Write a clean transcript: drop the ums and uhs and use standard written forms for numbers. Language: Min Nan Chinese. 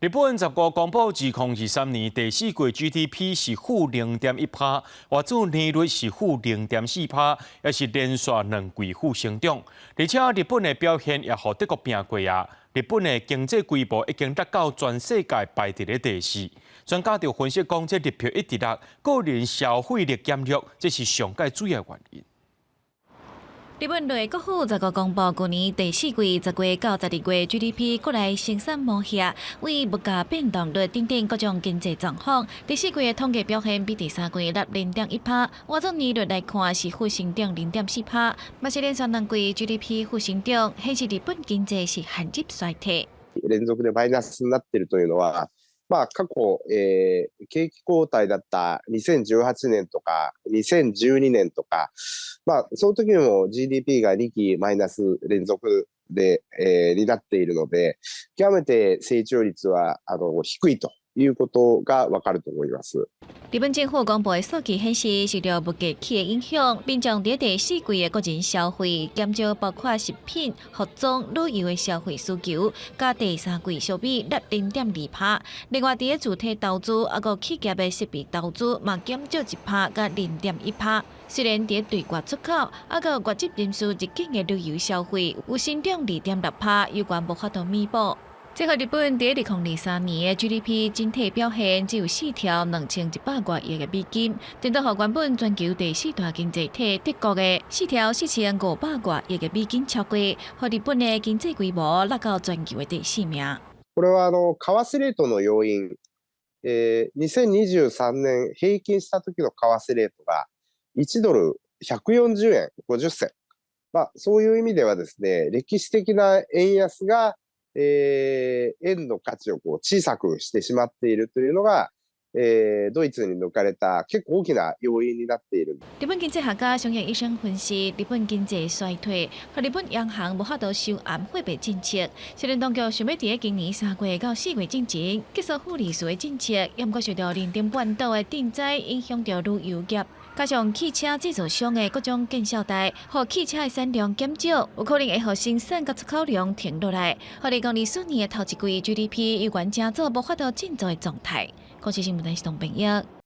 日本15公布2023年第四季 GDP 是-0.1%，換做年率是-0.4%，也是連續兩季負成長。而且日本的表現也予德國拚過啊！日本的經濟規模已經達到全世界排佇咧第四。專家就分析講，這日票一直落，個人消費力減弱，這是上蓋主要原因。日本內閣府十五公布，舊年第四季10月到12月 GDP 國內生產模額，為物價變動率等等各種經濟狀況，第四季的統計表現比第三季落0.1%，換做年率來看是負成長0.4%，嘛是連續兩季 GDP 負成長，顯示日本經濟是陷入衰退。連続でマイナスになっているというのは、まあ過去、景気後退だった2018年とか2012年とか、まあその時も GDP が2期マイナス連続で、になっているので、極めて成長率は低いということがわかると思います。日本政府公布的數據顯示，受著物價起的影響，民眾佇第四季的個人消費減少，包括食品、服裝、旅遊的消費需求，佮第三季相比落0.2%。另外，佇主體投資抑閣企業的設備投資嘛減少1%佮0.1%。雖然佇對外出口，抑閣外籍人士入境的旅遊消費有成長2.6%，猶原無法度彌補。這予日本佇2023年的 GDP 整體表現只有4兆2100外億的美金，顛倒予原本全球第四大經濟體德國的4兆4500外億的美金超過，予日本的經濟規模落到全球的第四名。これは為替レートの要因、2023年平均した時の為替レートが1ドル140円50銭。まあそういう意味ではですね、歴史的な円安が円の価値をこう小さくしてしまっているというのが、ドイツに抜かれた結構大きな要因になっている。日本經濟學家上野醫生分析，日本經濟衰退，予日本央行無法度收嚴貨幣政策。雖然當局想欲佇今年3月到4月進前結束負利率的政策，猶毋過受著能登半島的震災影響著旅遊業，加上汽車製造商的各種建設代，予汽車的產量減少，有可能會予生產佮出口量停落來，予2024年的頭一季 GDP 猶原成做無法度振作的狀態。公視新聞台是董炳業。